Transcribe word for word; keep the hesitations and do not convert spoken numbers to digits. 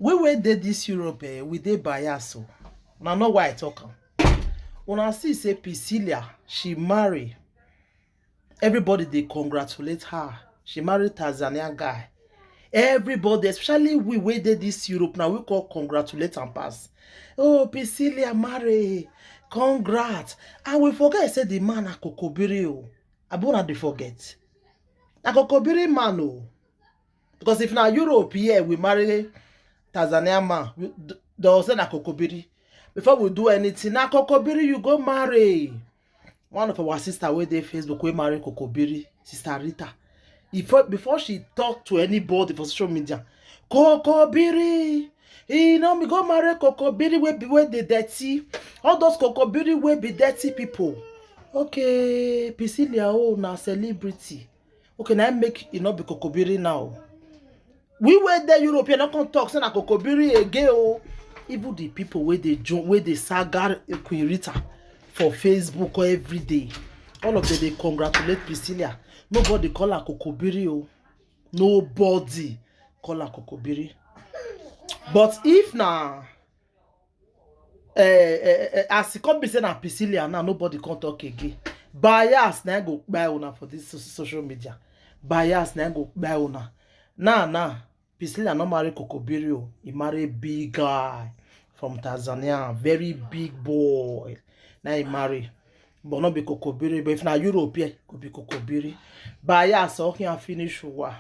We wey dey this Europe, eh, we dey bias o. Una know why I talk am. Una see say Priscilla, she marry. Everybody dey congratulate her. She marry Tanzanian guy. Everybody, especially we wey dey this Europe now, we call congratulate and pass. Oh, Priscilla marry. Congrats. And we forget say the man na Kokobiri o. Abi una dey forget? Na Kokobiri man o. Because if na Europe here, we marry Tanzania man, we d- they'll say na Kokobiri. Before we do anything, na Kokobiri you go marry. One of our sister wey dey Facebook wey marry Kokobiri, Sister Rita. Before, before she talk to anybody for social media, Kokobiri, he no me go marry Kokobiri wey be wey dey dirty. All those Kokobiri wey be dirty people. Okay, Priscilla, oh, na celebrity. Okay, na im make e no be Kokobiri now. We wey dey Europe here no come talk say na Kokobiri again o. Even the people wey dey join, wey dey saga Queen Rita for Facebook every day, all of them dey congratulate Priscilla. Nobody call her Kokobiri o. Nobody call her Kokobiri. But if na eh, eh, eh, as e come be say na Priscilla now, nobody come talk again. Bias na go buy una for this so- social media. Bias na go buy una. Now, now, Priscilla no marry Kokobiri o. He marry big guy from Tanzania, very big boy. Now he marry, but no be Kokobiri. But if na Europe, yeah, go be Kokobiri. Bias, okay, I finish. Wa.